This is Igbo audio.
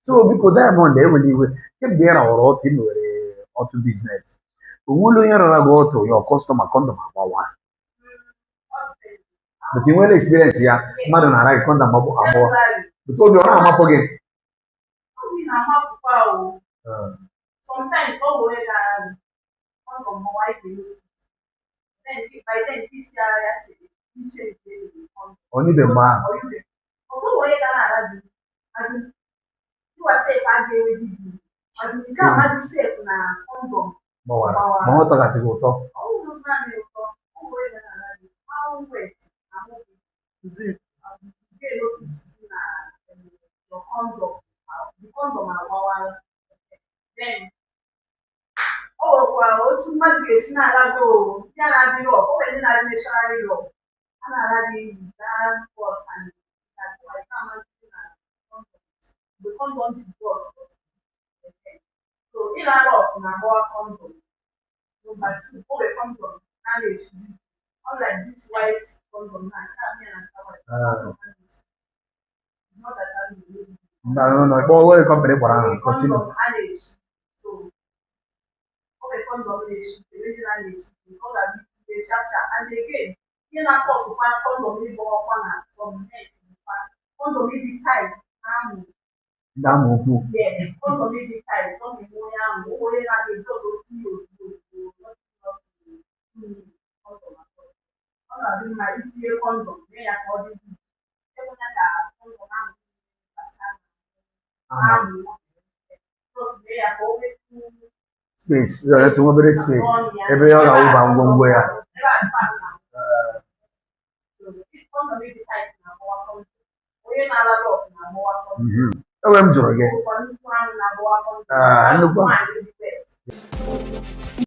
So biko, Diamond, ewela iwe. Kemgbe ị rawara ọtụ, ị mewere ọtụ business, onwere onye rara gị ọtụ ya customer condom agbawa? But ị nwere experience ya, mmadụ na-ara gị condom agbawa, but obi ọ na-amapụ gị? Obi na-amapụkwa o. Sometimes ọ bụ onye ga-ara gị condom gbawa, ị ga-enotice. Then by then isi ara ya chere iche nke eriri condom. Onye mgbe ahụ. Ọ bụghị onye ga na-ara gị, as in ịwa sef a ga-enwe gị bi, as in nke amadị sef na condom gbawara, ma ọ tọghachị gị ụtọ. Ọ bụrụ naanị ụtọ, ọ bụ onye ga na-ara gị how wet ahụ gị ga-enotice na your condom, the condom agbawala. Then o nwekwara otu mmadụ ga-esi na-ara gị o, ndị a na-adị rough, o nwere ndị na-adị naturally rough, a na-ara gị that burst and mgbe condom ji burst. So ịra rough na-agbawa condom. Number two, o nwere condom a na-eshiri, unlike this white condom na nke a mmiri na-acha white condom a na-esi. Not that I know. No, kpọọ onye company kpọrọ ahụ, continue. Condom a na-esi, so o nwere condom na-esi, enwe ndị na-esi, ọ ga-abụ itinye sharp sharp. And again, ihe na-acausekwa condom ịgbawakwa na some men bụkwa condom ịdị tight amụ. Ndị ama okwu. Yes, condom ịdị tight, ọ na-eme onye ahụ, onye na-adị just otinye ozugbo ozugbo, not up to 2 minutes, condom atọ. Ọ na-adị mma itinye condom, mee ya ka ọ dị good, ekwena ka condom ahụ bacha amụ, just mee ya ka o metụ space, etu obere space ebe ọ ga-awụba ngwongwo ya. Ebe a span na condom ịdị tight na-agbawa condom. Onye na-ara rough na-agbawa condom. Enwe m jụrụ gị. Ụkwa nnukwu anụ na-agbawa condom. Ah, nnukwu. Nwaanyị dị